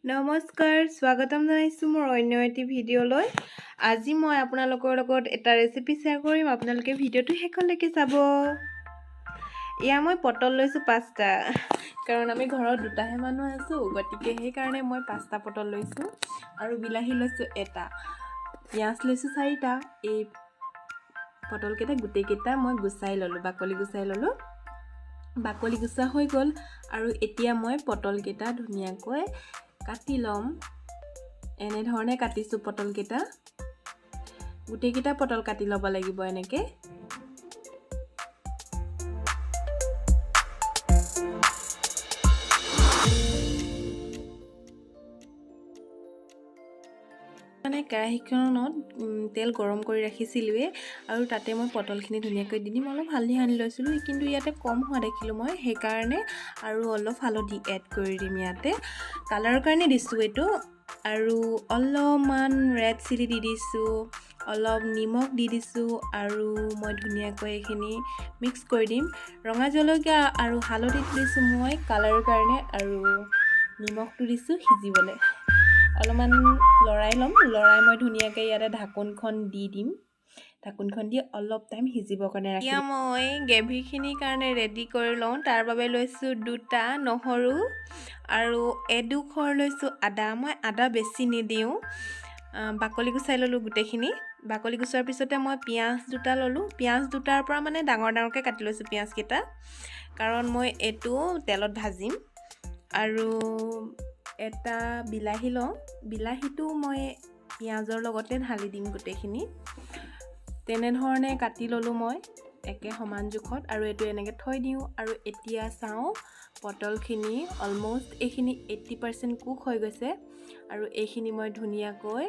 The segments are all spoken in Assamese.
নমস্কাৰ, স্বাগতম জনাইছোঁ মোৰ অন্য এটি ভিডিঅ'লৈ। আজি মই আপোনালোকৰ লগত এটা ৰেচিপি শ্বেয়াৰ কৰিম। আপোনালোকে ভিডিঅ'টো শেষলৈকে চাব। এয়া মই পটল লৈছোঁ পাঁচটা, কাৰণ আমি ঘৰত দুটাহে মানুহ আছোঁ, গতিকে সেইকাৰণে মই পাঁচটা পটল লৈছোঁ। আৰু বিলাহী লৈছোঁ এটা, পিঁয়াজ লৈছোঁ চাৰিটা। এই পটলকেইটা গোটেইকেইটা মই গুচাই ল'লোঁ, বাকলি গুচাই ল'লোঁ। বাকলি গুচোৱা হৈ গ'ল আৰু এতিয়া মই পটলকেইটা ধুনীয়াকৈ কাটি ল'ম। এনেধৰণে কাটিছোঁ পটলকেইটা। গোটেইকেইটা পটল কাটি ল'ব লাগিব এনেকৈ। মানে কেৰাহীখনত তেল গৰম কৰি ৰাখিছিলোঁৱেই আৰু তাতে মই পটলখিনি ধুনীয়াকৈ দি দিম। অলপ হালধি সানি লৈছিলোঁ, কিন্তু ইয়াতে কম হোৱা দেখিলোঁ মই, সেইকাৰণে আৰু অলপ হালধি এড কৰি দিম ইয়াতে। কালাৰৰ কাৰণে দিছোঁ এইটো। আৰু অলপমান ৰেড চিলি দি দিছোঁ, অলপ নিমখ দি দিছোঁ আৰু মই ধুনীয়াকৈ এইখিনি মিক্স কৰি দিম। ৰঙা জলকীয়া আৰু হালধি দিছোঁ মই কালাৰৰ কাৰণে আৰু নিমখটো দিছোঁ সিজিবলৈ। অলপমান লৰাই ল'ম। লৰাই মই ধুনীয়াকৈ ইয়াতে ঢাকোনখন দি দিম। ঢাকোনখন দি অলপ টাইম সিজিবৰ কাৰণে ৰাখিম। এতিয়া মই গ্ৰেভিখিনিৰ কাৰণে ৰেডি কৰি লওঁ। তাৰ বাবে লৈছোঁ দুটা নহৰু আৰু এডোখৰ লৈছোঁ আদা। মই আদা বেছি নিদিওঁ। বাকলি গুচাই ল'লোঁ গোটেইখিনি। বাকলি গুচোৱাৰ পিছতে মই পিঁয়াজ দুটা ল'লোঁ। পিঁয়াজ দুটাৰ পৰা মানে ডাঙৰ ডাঙৰকৈ কাটি লৈছোঁ পিঁয়াজকেইটা, কাৰণ মই এইটো তেলত ভাজিম। আৰু এটা বিলাহী লওঁ। বিলাহীটো মই পিঁয়াজৰ লগতে ঢালি দিম গোটেইখিনি। তেনেধৰণে কাটি ল'লোঁ মই একে সমান জোখত আৰু এইটো এনেকৈ থৈ দিওঁ। আৰু এতিয়া চাওঁ, পটলখিনি অলম'ষ্ট এইখিনি 80% কুক হৈ গৈছে আৰু এইখিনি মই ধুনীয়াকৈ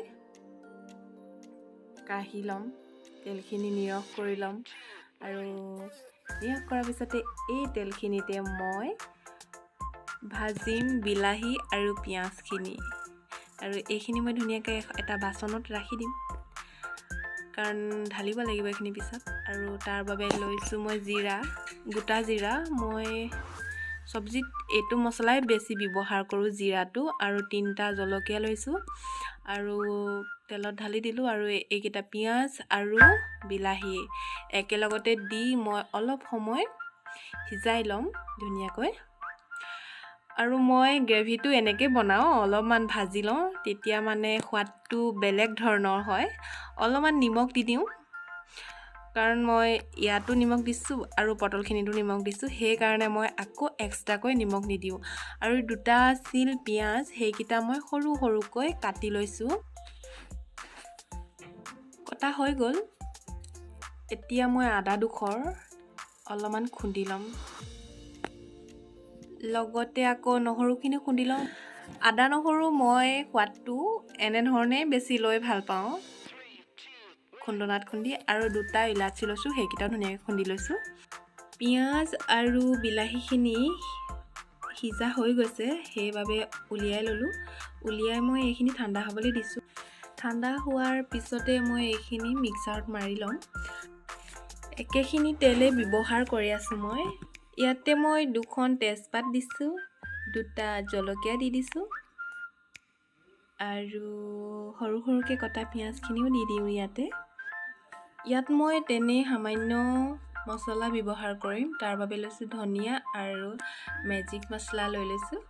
কাঢ়ি ল'ম, তেলখিনি নিৰস কৰি ল'ম। আৰু নিৰস কৰাৰ পিছতে এই তেলখিনিতে মই ভাজিম বিলাহী আৰু পিঁয়াজখিনি। আৰু এইখিনি মই ধুনীয়াকৈ এটা বাচনত ৰাখি দিম, কাৰণ ঢালিব লাগিব এইখিনি পিছত। আৰু তাৰ বাবে লৈছোঁ মই জিৰা, গোটা জিৰা। মই চব্জিত এইটো মছলাই বেছি ব্যৱহাৰ কৰোঁ, জিৰাটো। আৰু তিনিটা জলকীয়া লৈছোঁ আৰু তেলত ঢালি দিলোঁ। আৰু এইকেইটা পিঁয়াজ আৰু বিলাহী একেলগতে দি মই অলপ সময় সিজাই ল'ম ধুনীয়াকৈ। আৰু মই গ্ৰেভিটো এনেকৈ বনাওঁ, অলপমান ভাজি লওঁ, তেতিয়া মানে সোৱাদটো বেলেগ ধৰণৰ হয়। অলপমান নিমখ দি দিওঁ, কাৰণ মই ইয়াতো নিমখ দিছোঁ আৰু পটলখিনিতো নিমখ দিছোঁ, সেইকাৰণে মই আকৌ এক্সট্ৰাকৈ নিমখ নিদিওঁ। আৰু দুটা আছিল পিঁয়াজ, সেইকেইটা মই সৰু সৰুকৈ কাটি লৈছোঁ। কটা হৈ গ'ল। এতিয়া মই আদা ডোখৰ অলপমান খুন্দি ল'ম, লগতে আকৌ নহৰুখিনি খুন্দি লওঁ। আদা নহৰু মই সোৱাদটো এনেধৰণেই বেছি লৈ ভাল পাওঁ, খুন্দনাত খুন্দি। আৰু দুটা ইলাচি লৈছোঁ, সেইকেইটাও ধুনীয়াকৈ খুন্দি লৈছোঁ। পিঁয়াজ আৰু বিলাহীখিনি সিজা হৈ গৈছে, সেইবাবে উলিয়াই ল'লোঁ। উলিয়াই মই এইখিনি ঠাণ্ডা হ'বলৈ দিছোঁ। ঠাণ্ডা হোৱাৰ পিছতে মই এইখিনি মিক্সাৰত মাৰি ল'ম। একেখিনি তেলেই ব্যৱহাৰ কৰি আছোঁ মই। ইয়াতে মই দুখন তেজপাত দিছোঁ, দুটা জলকীয়া দি দিছোঁ আৰু সৰু সৰুকৈ কটা পিঁয়াজখিনিও দি দিওঁ ইয়াতে। ইয়াত মই তেনেই সামান্য মছলা ব্যৱহাৰ কৰিম। তাৰ বাবে লৈছোঁ ধনিয়া আৰু মেজিক মছলা লৈ লৈছোঁ।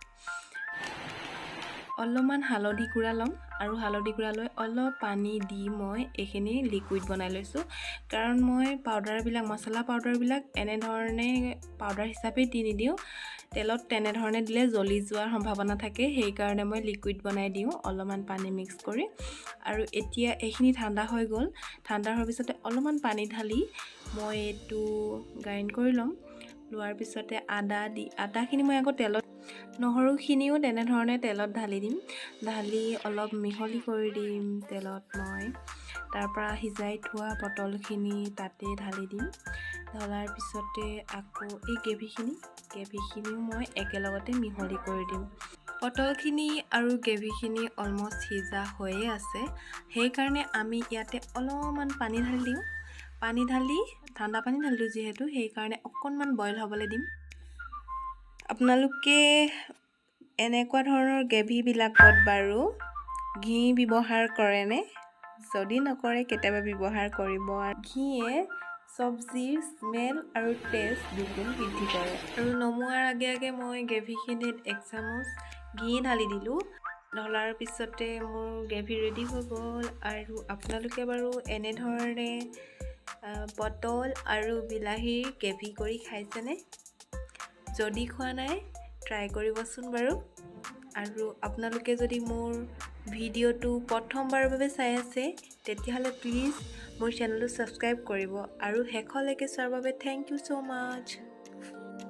অলপমান হালধি গুড়া ল'ম আৰু হালধি গুড়া লৈ অলপ পানী দি মই এইখিনি লিকুইড বনাই লৈছোঁ, কাৰণ মই পাউডাৰবিলাক, মছলা পাউডাৰবিলাক এনেধৰণে পাউডাৰ হিচাপে দি নিদিওঁ। তেলত তেনেধৰণে দিলে জ্বলি যোৱাৰ সম্ভাৱনা থাকে, সেইকাৰণে মই লিকুইড বনাই দিওঁ অলপমান পানী মিক্স কৰি। আৰু এতিয়া এইখিনি ঠাণ্ডা হৈ গ'ল। ঠাণ্ডা হোৱাৰ পিছতে অলপমান পানী ঢালি মই এইটো গ্ৰাইণ্ড কৰি ল'ম। লোৱাৰ পিছতে আদা দি, আদাখিনি মই আকৌ তেলত, নহৰুখিনিও তেনেধৰণে তেলত ঢালি দিম। ঢালি অলপ মিহলি কৰি দিম তেলত মই। তাৰপৰা সিজাই থোৱা পটলখিনি তাতে ঢালি দিম। ঢলাৰ পিছতে আকৌ এই গ্ৰেভিখিনিও মই একেলগতে মিহলি কৰি দিম। পটলখিনি আৰু গ্ৰেভিখিনি অলম'ষ্ট সিজা হৈয়ে আছে, সেইকাৰণে আমি ইয়াতে অলপমান পানী ঢালি দিওঁ। পানী ঢালি, ঠাণ্ডা পানী ঢালিলোঁ যিহেতু, সেইকাৰণে অকণমান বইল হ'বলৈ দিম। আপোনালোকে এনেকুৱা ধৰণৰ গ্ৰেভিবিলাকত বাৰু ঘি ব্যৱহাৰ কৰেনে? যদি নকৰে, কেতিয়াবা ব্যৱহাৰ কৰিব। ঘিয়ে চব্জিৰ স্মেল আৰু টেষ্ট দুগুণ বৃদ্ধি কৰে। আৰু নমোৱাৰ আগে আগে মই গ্ৰেভিখিনিত এক চামুচ ঘি ঢালি দিলোঁ। ঢলাৰ পিছতে মোৰ গ্ৰেভি ৰেডি হৈ গ'ল। আৰু আপোনালোকে বাৰু এনেধৰণে পটল আৰু বিলাহীৰ গ্ৰেভি কৰি খাইছেনে? যদি খোৱা নাই, ট্ৰাই কৰিবচোন বাৰু। আৰু আপোনালোকে যদি মোৰ ভিডিঅ'টো প্ৰথমবাৰৰ বাবে চাই আছে, তেতিয়াহ'লে প্লিজ মোৰ চেনেলটো ছাবস্ক্ৰাইব কৰিব। আৰু শেষলৈকে চোৱাৰ বাবে thank you so much.